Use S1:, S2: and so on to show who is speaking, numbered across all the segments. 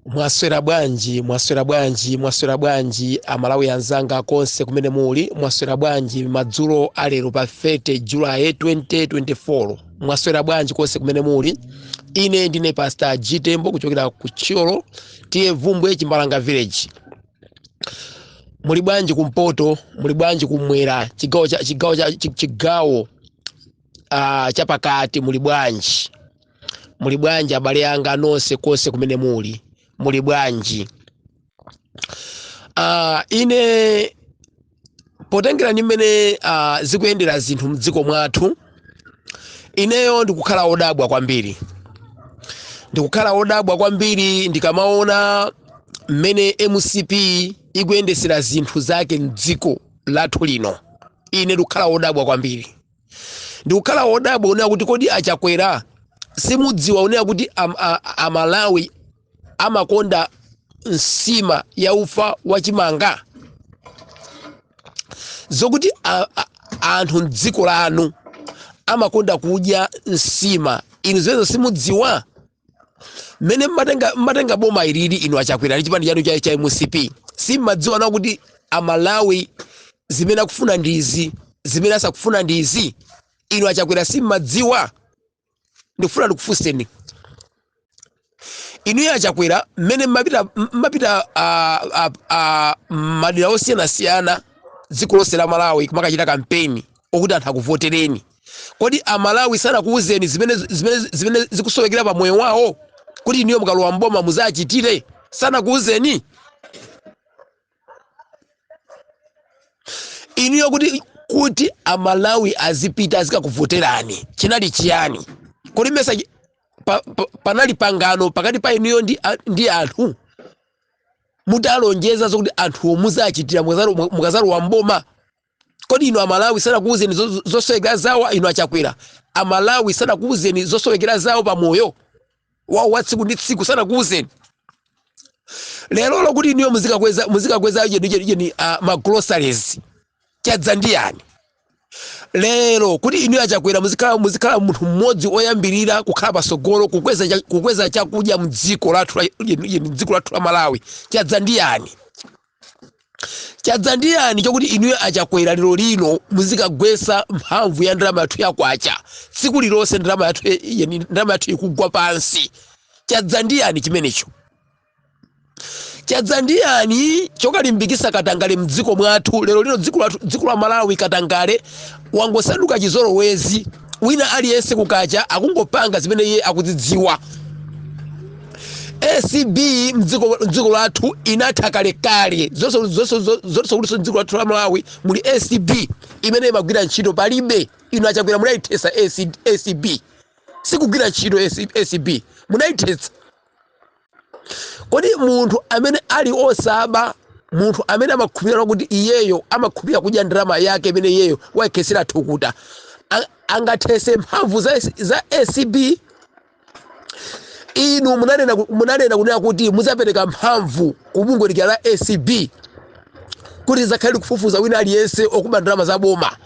S1: Mwaswera bwanji, mwaswera bwanji, mwaswera bwanji Amalawi anzanga konse kumene muli? Mwaswera bwanji madzulo alero pa 30 July 2024? Mwaswera bwanji konse kumene muli? Ine ndine Pastor G Tembo kuchokera ku Thyolo, T/A Vumbwe, Chimbalanga Village. Muli bwanji kumpoto? Muli bwanji kumwera? Chigawo cha chigawo cha chigawo chapakati muli bwanji? Muli bwanji abale anga nonse konse kumene muli? Muli bwanji? Ine potengera ndi mmene zikuyendera zinthu mdziko mwathu, ineyo ndikukhala wodabwa kwambiri. Ndikukhala wodabwa kwambiri ndikamaona mmene MCP ikuyendesera zinthu zake mdziko lathu lino. Ine ndikukhala wodabwa kwambiri. Ndikukhala wodabwa kunena kuti kodi aChakwera simudziwa kunena kuti Amalawi amakonda nsima ya ufa wachimanga? Zokuti anthu mdziko lanu amakonda kudya nsima, inu zimenezo simudziwa? Mmene mmatenga boma ilili inu aChakwera ndi chipani chanu cha MCP, simmadziwa nawo kuti Amalawi zimene akufuna ndi izi, zimene asakufuna ndi izi? Inu aChakwera simmadziwa? Ndikufuna ndikufunseni inuyo aChakwera, mmene mmapita madera osiyanasiyana dziko lonse la Malawi kumakachita kampeni okuti anthu akuvotereni, kodi Amalawi sanakuwuzeni zimene zikusowekera pa moyo wawo kuti inuyo mukalowa mboma muzachitire? Sanakuwuzeni inuyo kuti Amalawi azipita azikakuvoterani chinali chiyani? Kodi mesa panali pangano pakati pa inuyo ndi anthu, mutalonjeza zokuti anthuwo muzachitira mukazalowa mboma? Kodi inu Amalawi sanakuwuzeni zosowekera zawo? Inu aChakwera, Amalawi sanakuwuzeni zosowekera zawo pa moyo wawo wa tsiku ndi tsiku? Sanakuwuzeni? Lero lokuti inuyo muzikakweza ujeni ma groceries, chadza ndi yani? Lero kuti inuyo aChakwera muzikhala munthu mmodzi oyambirira kukhala pasogolo kukweza chakudya mdziko lathu la, ujeni, mdziko lathu la Malawi, chadza ndi yani? Chadza ndi yani chokuti inuyo aChakwera lero lino muzikagwesa mphamvu ya ndalama yathu ya kwacha? Tsiku lilonse ndalama yathu ikugwa pansi. Chadza ndi yani chimenecho? Chadza ndi yani chokalimbikisa katangale mdziko mwathu lero lino? Dziko lathu, dziko la Malawi, katangale wangosanduka chizolowezi. Wina aliyense kukacha akungopanga zimene iye akuzidziwa. ACB mdziko lathu inatha kalekale. Zonse kuti mdziko lathu la Malawi muli ACB imene imagwira ntchito, palibe. Inu aChakwera munayithetsa ACB, sikugwira ntchito. ACB munayithetsa. Kodi munthu amene ali osaba, munthu amene amakhulupirira kuti iyeyo amakhulupirira kudya ndalama yake imene iyeyo wayikhetsera thukuta, angathetse mphamvu za ACB? Inu munanena kunena kuti muzapereka mphamvu ku bungwe lija la ACB kuti lizakhale likufufuza wina aliyense okuba ndalama za boma.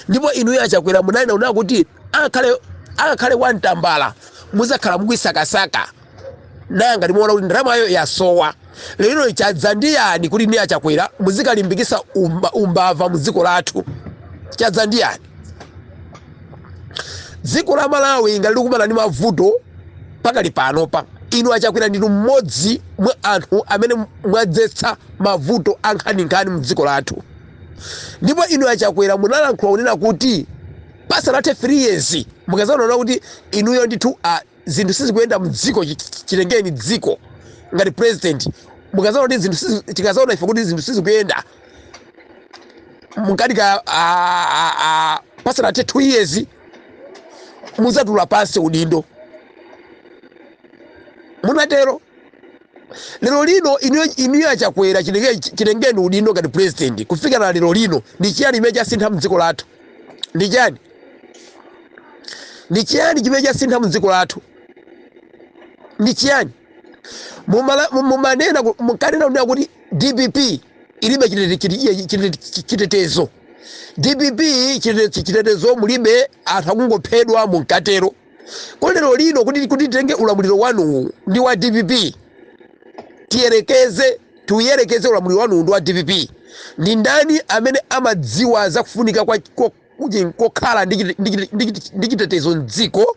S1: Ndipo inuyo aChakwera munanena kunena kuti akakhale wamtambala muzakhala mukuyisakasaka. Nanga timuona kuti ndalamayo yasowa lero. Chadza ndi yani kuti inuyo aChakwera muzikalimbikisa umbava mu dziko lathu? Chadza ndi yani? Dziko la Malawi ngati likumana ndi mavuto pakali panopa, inu aChakwera ndinu mmodzi mwa anthu amene mwadzetsa mavuto ankhaninkhani mu dziko lathu. Ndipo inu aChakwera munalankhula kunena kuti pasanathe 3 years mukazaona kuti inuyo ndithu zinthu sizikuyenda mdziko chitengeni dziko ngati president, mukazaona kuti zinthu tikazaona ife kuti zinthu sizikuyenda mukati ka pasanathe 2 years muzatula pansi udindo, munatero. Lero lino inuyo aChakwera chitengeni udindo ngati president, kufika na lero lino ndi chiyani chimene chasintha mdziko lathu? Ndi chiyani? Ndi chiyani chimene chasintha mdziko lathu? Ndi chiyani? Mukanena kunena kuti DPP ilibe chitetezo, DPP chitetezo mulibe, anthu akungophedwa, munkatero. Kodi lero lino kuti titenge ulamuliro wanuwu ndi wa DPP, Tiyerekeze, tiuyerekeze ulamuliro wanu ndi wa DPP. Ndi ndani amene amadziwa zakufunika kwa kokhala ndi chitetezo mdziko?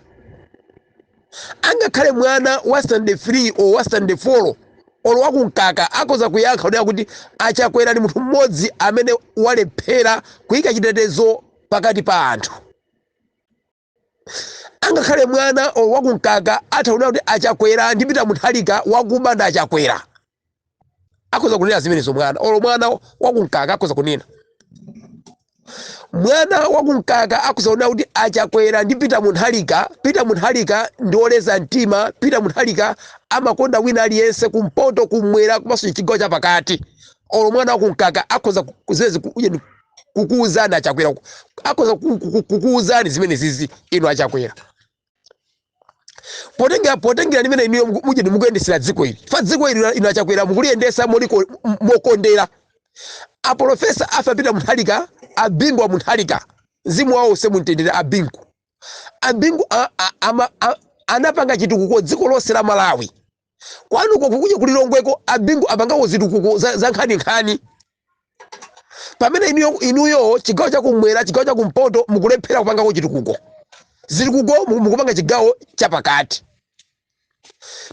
S1: Angakhale mwana wa standard 3 or wa standard 4 olo wakumkaka akhoza kuyankha kunena kuti Achakwera ndi munthu mmodzi amene walephera kuyika chitetezo pakati pa anthu. Angakhale mwana olo wakumkaka atha kunena kuti Achakwera ndi Peter Mutharika, wakuba ndi Achakwera. Akhoza kunena zimenezo mwana, olo mwana wakumkaka akhoza kunena. Mwana wakumkaka akhoza kunena kuti Achakwera ndi Peter Mutharika, Peter Mutharika ndi oleza mtima, Peter Mutharika amakonda wina aliyense kumpoto, kumwera komanso chigawo chapakati. Olo mwana wakumkaka akhoza zimenezi kukuwuzani. Achakwera akhoza kukuwuzani zimene zizi inu Achakwera, potengera limene inuyo muje mukuyendesera dziko ili. Fa dziko ili inu Achakwera mukuliyendesa mokondera. Aprofesa Arthur Peter Mutharika, Abingu wa Mutharika, mzimu wawo use mumtendere, Abingu anapanga chitukuko dziko lonse la Malawi. Kwanuko kukuja kulilongweko Abingu apangako zitukuko za nkhaninkhani, pamene inuyo chigawo chakumwera, chigawo chakumpoto mukulephera kupangako chitukuko. Zitukuko mukupanga chigawo chapakati.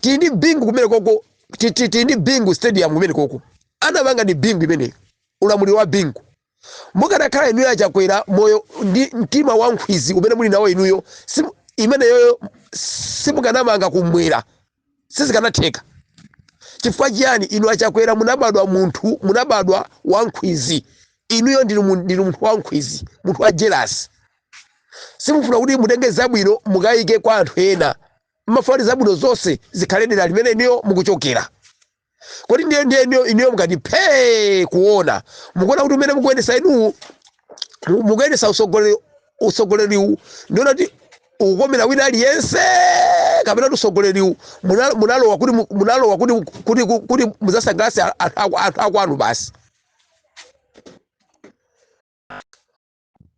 S1: Tili ndi Bingu kumene koko, tili ndi Bingu Stadium kumene koko, anapanga ndi Bingu imeneyo, ulamuliro wa Bingu. Mukanakhala inuyo Achakwera, moyo ndi mtima wa nkhwizi umene muli nawo inuyo, imeneyoyo simukanamanga kumwera, sizikanatheka. Chifukwa chiyani? Inu Achakwera munabadwa munthu, munabadwa wankhwizi. Inuyo ndinu munthu wankhwizi, munthu wa jealous. Simufuna kuti mutenge zabwino mukayike kwa anthu ena, mmafuna kuti zabwino zonse zikhale dera limene inuyo mukuchokera. Kodi ndiye inuyo mukati phee kuona, mukuona kuti umene mukuyendesa inuwu, mukuyendesa usogoleriwu, ndiona kuti ukukomera wina aliyense, kapena kuti usogoleriwu munalowa kuti muzasangalatse anthu akwanu basi?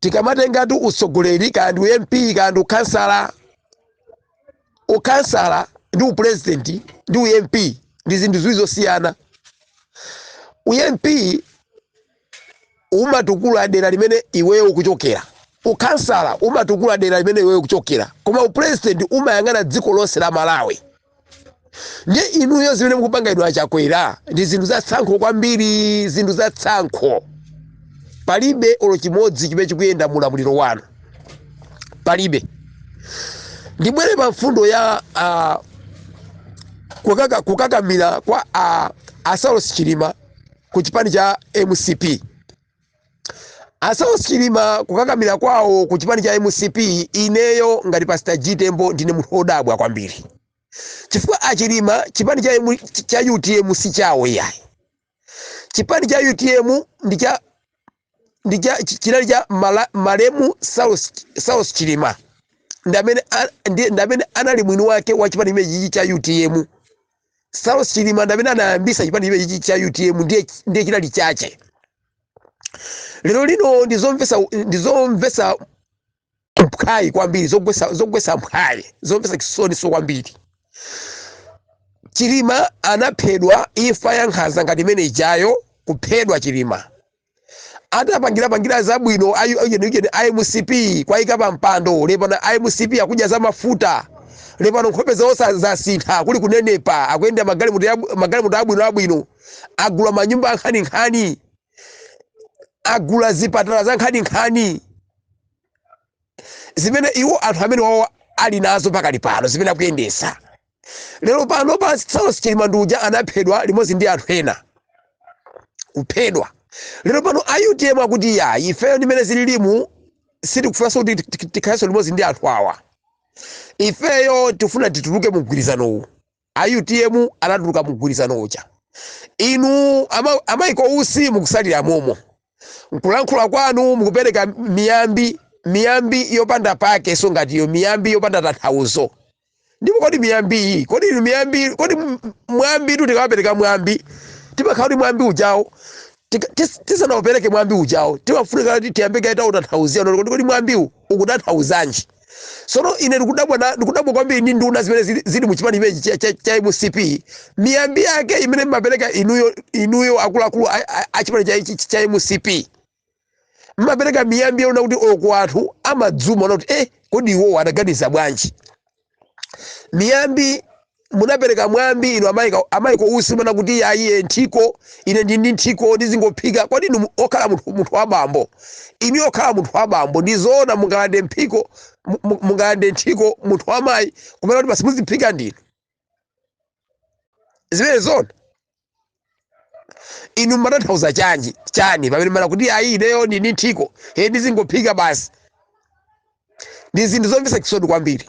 S1: Tikamatengatu usogoleri, kaya ndi uMP, kaya ndi ukhansala, ukhansala ndi upresident ndi uMP ndi zinthu ziwiri zosiyana. UMP umatukula dera limene iweyo ukuchokera, ukhansala umatukula dera limene iweyo ukuchokera, koma upresident umayang'ana dziko lonse la Malawi. Ndiye inuyo zimene mukupanga inu Achakwera ndi zinthu za tsankho kwambiri, zinthu za tsankho. Palibe olo chimodzi chimene chikuyenda mu ulamuliro wanu, palibe. Ndibwere pa mfundo ya kukakamira kwa a Saulos Chilima ku chipani cha MCP. A Saulos Chilima kukakamira kwawo ku chipani cha MCP, ineyo ngati Pastor G Tembo ndine munthu wodabwa kwambiri, chifukwa Achilima chipani cha UTM si chawo iyayi. Chipani cha UTM ndi cha chinali cha malemu Saulos Chilima, ndi amene anali mwini wake wa chipani chimenechi cha UTM. Saulos Chilima ndi amene anayambisa chipani chimenechi cha UTM, ndiye chinali chache. Lero lino ndizomvesa mphwayi kwambiri, zogwesa mphwayi, zomvesa chisoniso kwambiri. Chilima anaphedwa imfa ya nkhanza ngati imene ijayo. Kuphedwa Chilima atapangirapangira zabwino ayu MCP kwayika pa mpando. Lepano MCP akudya za mafuta, lepano nkhope zawo zasintha, kuli kunenepa, akuyenda magalimoto abwino abwino, agula manyumba ankhaninkhani, agula zipatala za nkhaninkhani, zimene iwo anthu amene wawo ali nazo pakali pano, zimene akuyendesa lero pano. Pa Saulos Chilima nduja anaphedwa limodzi ndi anthu ena, kuphedwa. Lero pano a UTM akuti ya, ifeyo ndimene zililimu sitikufunanso kuti tikhalenso limodzi ndi anthu awa, ifeyo tifuna tituluke mu mgwirizanowu. A UTM anatuluka mu mgwirizano uja. Inu amayiko usi mukusalira momo nkulankhula kwanu, mukupereka miyambi, miyambi yopanda pake, so ngatiyo miyambi yopanda tanthauzo. Ndipo kodi miyambi iyi, kodi inu miyambi, kodi mwambi tu tikawapereka mwambi, timakhala kuti mwambi ujawo tisanaupereke mwambi ujawo, timafunika kuti tiyambe kaye tautanthauzira. Kodi mwambiwu ukutanthauzanji? Sono ine ndikudabwa kwambiri ndi nduna zimene zili mu chipani chimenechi cha MCP. Miyambi yake imene mmapereka inuyo akuluakulu a chipani cha MCP, mmapereka miyambi yona kuti oko anthu amadzuma ona kuti kodi iwowo anaganiza bwanji? Miyambi munapereka mwambi inu a Michael Usi, mana kuti ayiye nthiko, ine ndi nthiko ndizingophika. Kodi inu okhala munthu wabambo, inu okhala munthu wabambo, ndizoona mungalande mphiko, mungalande nthiko munthu wamayi kumene kuti basi muziphika ndinu? Zimene zona inu mmatanthauza chanji chani pamene mana kuti ayi, ineyo ndi nthiko, he, ndizingophika basi? Ndi zinthu zomvetsa chisoni kwambiri.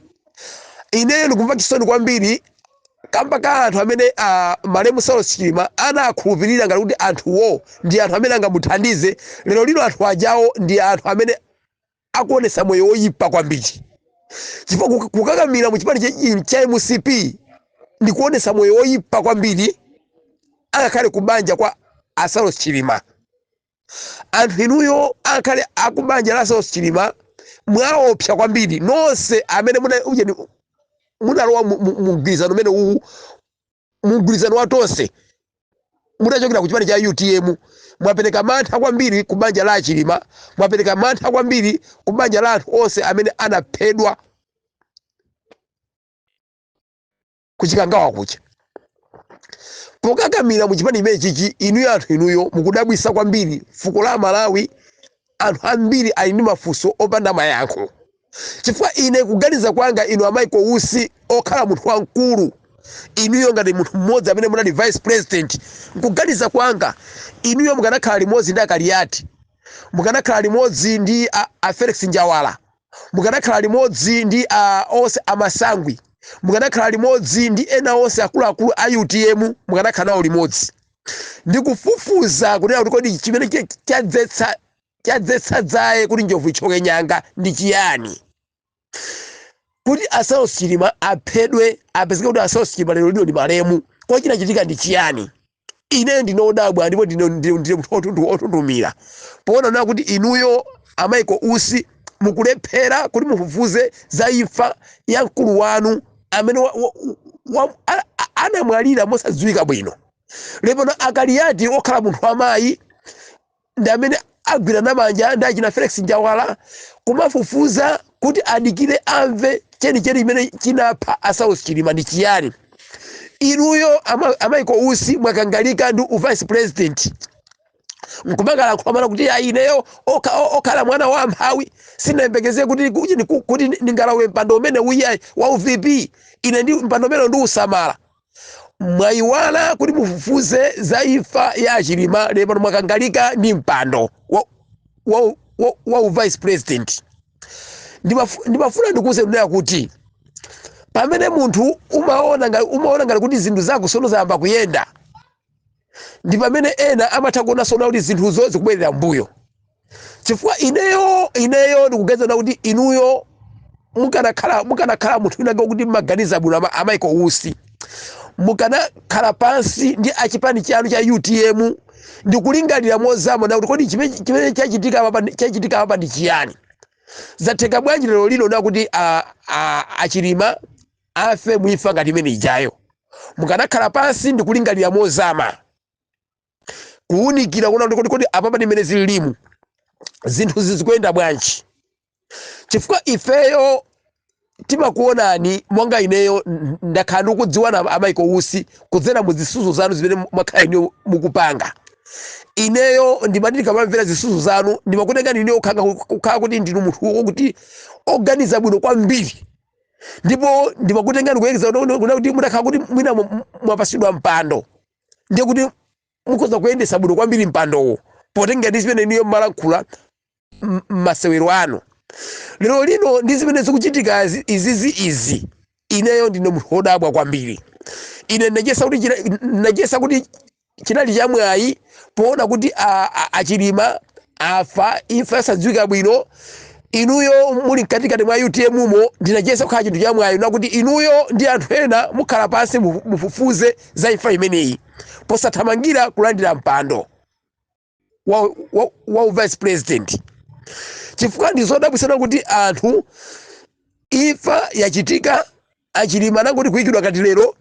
S1: Ineyo ndikumva chisoni kwambiri kamba ka anthu amene malemu Saulos Chilima anakhulupirira ngati kuti anthuwo ndi anthu amene angamuthandize. Lero lino anthu ajawo ndi anthu amene akuonesa moyo woyipa kwambiri, chifukwa kukakamira mu chipani cha MCP ndi kuonesa moyo woyipa kwambiri, angakhale kubanja kwa a Saulos Chilima. Anthu inuyo angakhale akubanja la Saulos Chilima mwaopsa kwambiri nonse amene munalowa mu mgwirizano umene uwu, mu mgwirizano wa tonse mutachokera ku chipani cha UTM. Mwapereka mantha kwambiri ku banja la Chilima, mwapereka mantha kwambiri ku banja la anthu onse amene anaphedwa kuchikangawa kucha pokakamira mu chipani chimene chichi. Inuyo anthu inuyo mukudabwisa kwambiri fuko la Malawi. Anthu ambiri ali ndi mafunso opanda mayankho, chifukwa ine kuganiza kwanga, inu a Michael Usi okhala munthu wamkulu, inuyo ngati munthu mmodzi amene munali vice president, nkuganiza kwanga inuyo mukanakhala limodzi ndi Akaliati, mukanakhala limodzi ndi a Felix Njawala, mukanakhala limodzi ndi a onse amasangwi, mukanakhala limodzi ndi ena onse akuluakulu a UTM, mukanakhala nawo limodzi ndikufufuza kunena kuti kodi chimene chadzetsa dzaye kuti njovu ichoke nyanga ndi chiyani, kuti a Saulos Chilima aphedwe, apezeke kuti a Saulos Chilima lero lino ndi malemu? Kodi chinachitika ndi chiyani? Ine ndinodabwa ndipo ndine munthu otuntumira poona na kuti inuyo a Michael Usi mukulephera kuti mufufuze za imfa ya mkulu wanu amene anamwalira mosadziwika bwino. Lero Akaliyati okhala munthu wamayi ndi amene agwira namanja ndi achina Felix Njawala kumafufuza kuti adikire amve chenicheni chimene chinapha a Saulos Chilima ndi chiyani. Inuyo a Michael Usi mwakangalika ndi uvice president, nkumakala mana kuti ayi, ineyo okhala mwana wa amphawi sinayembekezere kuti ndingalawe mpando umene uyayi wa uVP, ine ndi mpando umene ndi usamala. Mwayiwala kuti mufufuze za imfa ya Achilima. Lero pano mwakangalika ndi mpando wa uvice president. Ndimafuna ndikuwuze kunena kuti pamene munthu umaona ngati kuti zinthu zako sono zayamba kuyenda, ndi pamene ena amatha kuona sono kuti zinthuzo zikubwerera mbuyo. Chifukwa ineyo ndikuganiza kuti inuyo mukanakhala munthu winake kuti mmaganiza bwino, a Michael Usi, mukanakhala pansi ndi achipani chanu cha UTM ndikulingalira mozama na kuti kodi chimene chachitika apa ndi chiyani? Zatheka bwanji lero lino na kuti Achilima afe muimfa ngati imene ijayo? Mukanakhala pansi ndikulingalira mozama, kuwunikira kuona kuti kodi apapa ndi mmene zililimu zinthu zikuyenda bwanji? Chifukwa ifeyo timakuonani monga ineyo ndakhala ndikudziwana a Michael Usi kudzera mu zisudzo zanu zimene mwakhala ineyo mukupanga. Ineyo ndimati ndikamamvera zisudzo zanu ndimakutengani ineyo kukhala kuti ndinu munthu wokuti oganiza bwino kwambiri, ndipo ndimakutengani kuyekeza kuti mutakhala kuti mwina mwapasidwa mpando, ndiye kuti mukhoza kuyendesa bwino kwambiri mpandowo potenga ndi zimene inuyo mmalankhula m'masewero anu. Lero lino ndi zimene zikuchitika izizi izi, ineyo ndine munthu wodabwa kwambiri. Ine ndinachesa kuti chinali chamwayi poona kuti Achilima afa imfa yosadziwika bwino, inuyo muli mkatikati mwa UTM mo. Ndinachesa kukhala chinthu chamwayi nakuti inuyo ndi anthu ena mukhala pansi mufufuze za imfa imeneyi posathamangira kulandira mpando wa vice president. Chifukwa ndi zodabwitsana kuti anthu Imfa yachitika, aChilima anangoti kuyikidwa kati lero,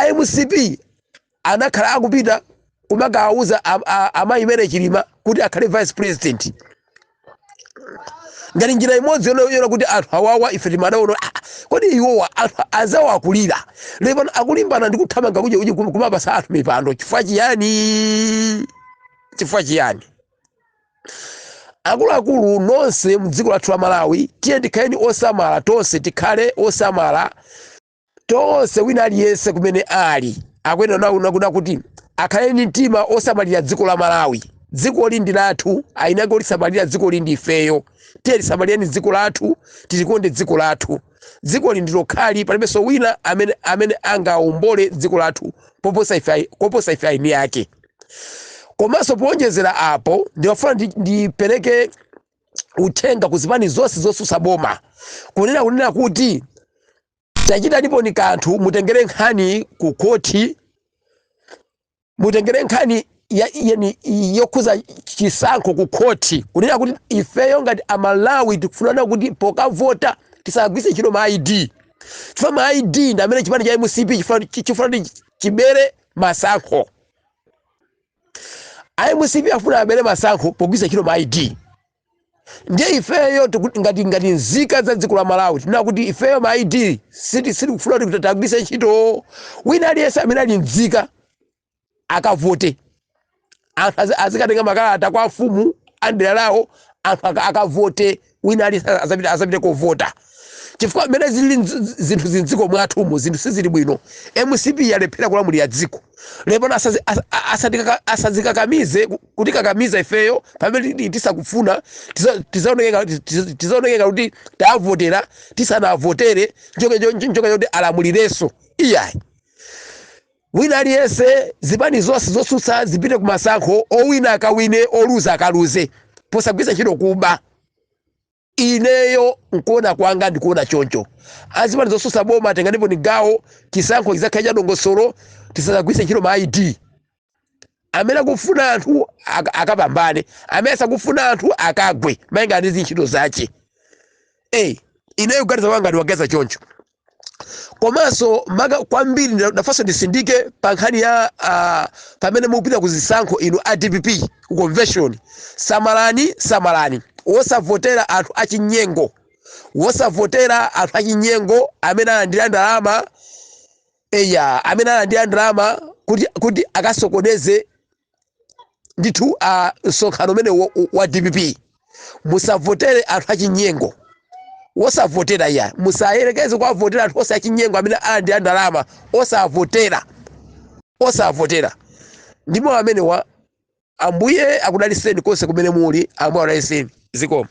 S1: iMCP anakhala akupita kumakawuza amayi Mary Chilima kuti akhale vice president, ngati njira imodzi yona kuti anthu awawa ife timadaona. Ah, kodi iwowa anthu azawo akulira lero pano, akulimbana ndi kuthamanga kuja kuja kumapasa anthu mipando chifukwa chiyani? Chifukwa chiyani? Akuluakulu nonse mdziko lathu la Malawi, tiye tikhaleni osamala tonse, tikhale osamala tonse. Wina aliyense kumene ali akuyenera nakuda kuti akhale ndi mtima osamalira dziko la Malawi. Dzikoli ndi lathu, ayinake olisamalira dzikoli ndi ifeyo. Tiye tisamalireni dziko lathu, tilikonde dziko lathu. Dzikoli ndi lokhali, palibenso wina amene angawombole dziko lathu koposa ife aini yake. Komanso powonjezera apo, ndimafuna ndipereke uthenga ku zipani zonse zosusa boma, kunena kuti tachitanipo ni kanthu, mutengere nkhani ku khoti, mutengere nkhani yani yokhuza chisankho ku khoti, kunena kuti ifeyo ngati Amalawi tikufunana kuti pokavota tisagwiritse ntchito ma ID, chifukwa ma ID ndi amene chipani cha MCP chifuna kuti chibere masankho. MCP afuna abere masankho pogwiritsa ntchito ma ID. Ndiye ifeyo ngati nzika za dziko la Malawi tinena kuti ifeyo ma ID sitikufuna kuti tagwiritse ntchito. Wina aliyense amene ali nzika akavote. Anthu azikatenga makalata kwa mfumu andera lawo, anthu akavote. Wina aliyense azapite kovota, chifukwa mmene zilili zinthu zindziko mwathumu, zinthu sizili bwino. MCP yalephera kulamulira dziko lero. Asadzikakamize kutikakamiza ifeyo pamene tisakufuna. Tizaonekeka kuti tavotera tisanavotere, njoka yoti alamulirenso. Iyayi, wina aliyense, zipani zonse zotsutsa zipite ku masankho, owina akawine, oluza akaluze, posagwiritsa ntchito kuba. Ineyo nkuona kwanga ndikuona choncho. Azipani zotsutsa boma, tenganipo ni gawo, chisankho chizakhale cha dongosolo, tisadzagwiritse ntchito ma ID. Amene akufuna anthu akapambane, amene asakufuna anthu akagwe malinga ndi zintchito zache. Ineyo kuganiza kwanga ndiwaganiza choncho. Komanso maka kwambiri ndafanso ndisindike pa nkhani ya pamene mukupita ku zisankho, inu a DPP ku convention, samalani, samalani, wosavotera anthu achinyengo, wosavotera anthu achinyengo amene alandira ndalama, eya, amene alandira ndalama kuti akasokoneze ndithu msonkhano umene wa DPP. Musavotere anthu achinyengo, wosavotera ya, musayerekeze kuwavotera anthu ose achinyengo amene alandira ndalama. Osavotera, osavotera. Ndimo amene wa Ambuye akudaliseni konse kumene muli. Ambuye akudaliseni. Zikomo.